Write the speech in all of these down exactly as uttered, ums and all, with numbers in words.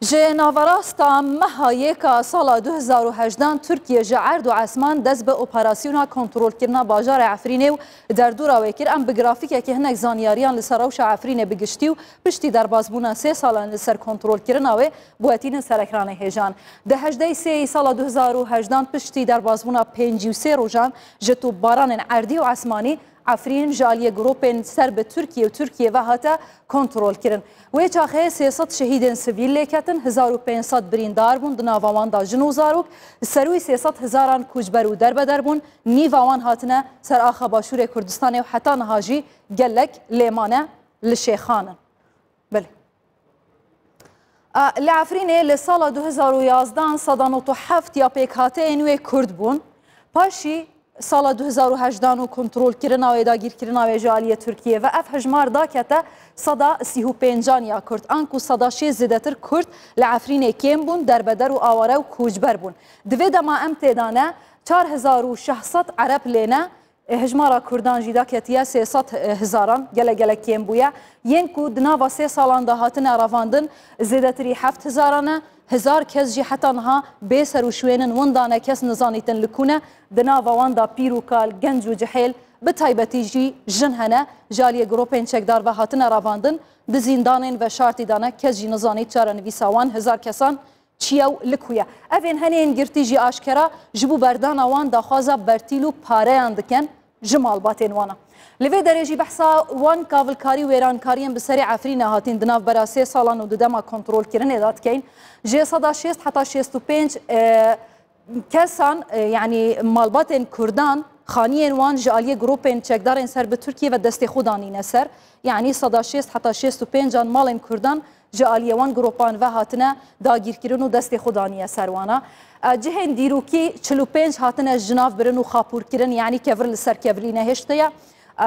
Ji naverasta meha yeka sala du hezar û hejdan Tirkiye ji erd û esman dest bi operasyona kontrolkirina bajarê Efrînê û derdora wê kir. Em bi grafîkekê hinek zanyariyan li ser rewşa Efrînê bi giştî û piştî derbasbûna sê salan li ser kontrolkirina wê biwetînin ser ekranê hêjan. Di hejdehê sêyê sala du hezar û hejdan piştî derbasbûna pêncî û sê rojan ji topbaranên erdî û esmanî, Efrîn ji aliyê grûpên ser bi Tirkiye û Tirkiye ve hate kontrolkirin. Wê çaxê sê sed şehîdên sivîl lêketin, hezar û pênc sed birîndar bûn, di nava wan de jin û zarok, serûyî sê sed hezaran koçber û derbeder bûn, nîva wan hatine ser axa Başûrê Kurdistanê û heta niha jî gelek lê mane li şêxan in. Belê. A, li Efrînê li sala du hezar û yazdan seda nod û heft ya pêkhateyên wê Kurd bûn. Paşî sala du hezar û hejdan û kontrolkirina wê, dagîrkirina wê ji aliyê Tirkiyê ve ev hejmar dakete seda sî û pêncan ya Kurd. Anku seda şêst zêdetir Kurd li Efrînê kêm bûn, derbeder û aware û koçber bûn. Di vê dema em tê de ne, çar hezar û şeş sed Ereb lê ne, E, hejmara Kurdan jî daketiye sê sed hezaran, gelek gelek kêm bûye. Yên ku di nava sê salan de hatine revandin, zêdetirî heft hezaran e. Hezar kes jî heta niha bê ser û şwênin winda ne, kes nizanîtin li ku ne. Di nava wan de pîr û kal, genc û cihêl, bi taybetî jî jin hene. Ji aliyê grûpên çekdar ve hatine revandin, di zîndanên veşartî de ne, kes jî nizanît çarenivîsa wan hezar kesan çi ye û li ku ye. Ev ên henên girtî jî aşkera ji bo berdana wan daxwaza bertîl û pareyan dikin ji malbatên wan a. Li vê derê jî behsa wan kavilkarî û wêrankariyên bi serê Efrînê hatîn di navbera sê salan û di dema kontrolkirinê de dikeyin. Ji seda şêst heta şêst û pênc, e, kesan, e, yanî malbatên Kurdan, xaniyên wan ji aliyê grûpên çekdarên ser bi Tirkiye ve destê xwe danîne ser. Yanî seda şêst heta şêst û pêncan malên Kurdan ji aliyê wan grûpan ve hatine dagîrkirin û destê xwe daniye ser wana. E, cihên dîrokî çil û pênc hatine ji nav birin û xapûrkirin, yanî kevir li ser kevirî nehêştiye. E,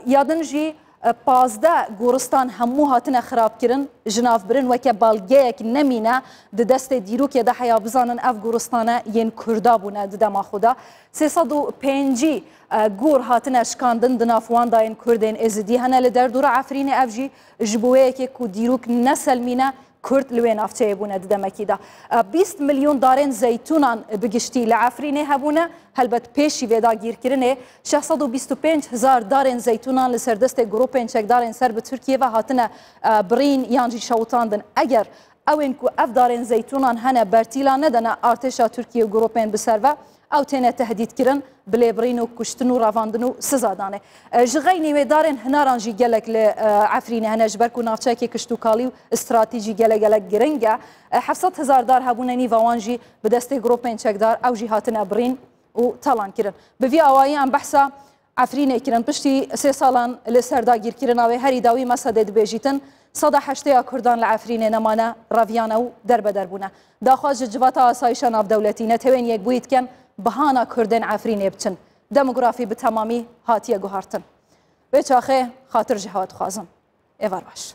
ya din jî, e, pazdeh goristan hemû hatine xirabkirin, ji nav birin, weke balgeyek nemîne di destê dîrokê de heya bizanin ev goristane yên Kurda bûne di dema xwe de. Sê sed û pêncî, e, gor hatine şikandin, di nav wan de yên Kurdên Êzidî hene li derdora Efrînê, ev jî ji bo wê yekê ku dîrok neselmîne, Kurd li wê navçeyê bûne di demekî de. E, bîst milyon darên zeytûnan bi giştî li Efrînê hebûne. Helbet pêşî vê dagîrkirinê şeş sed û bîst û pênc hezar darên zeytûnan li ser destê grûpên çekdarên ser bi Tirkiye ve hatine, e, birîn yan jî şewitandin. Eger ew ên ku ev darên zeytûnan hene bertîla nedene artêşa Tirkiye û grûpên bi ser ve, ew têne tehdîtkirin, bi lêbirîn û kuştin û revandin û siza danê. E, ji xeynî wê darên hinaran jî gelek li, e, Efrînê hene, ji ber ku navçeyekê kiştûkalî û stratejî gelek gelek giring e. E, heft sed hezar dar hebûne, nîva wan jî bi destê grûpên çekdar ew jî hatine birîn û talan kirin. Bi vî awayî em behsa Efrînê kirin. Piştî sê salan li ser dagîrkirina wê herî dawî Mesedê dibêjîtin, seda heştê ya Kurdan li Efrînê nemane, reviyane û derbeder bûne. Daxwaz ji Civata Asayişa Navdewletî, Netewên Yekbûyî dikin, bihana Kurdên Efrînê biçin. Demografî bi temamî hatiye guhartin. Wê çaxê xatir ji hewe dixwazim. Êvar baş.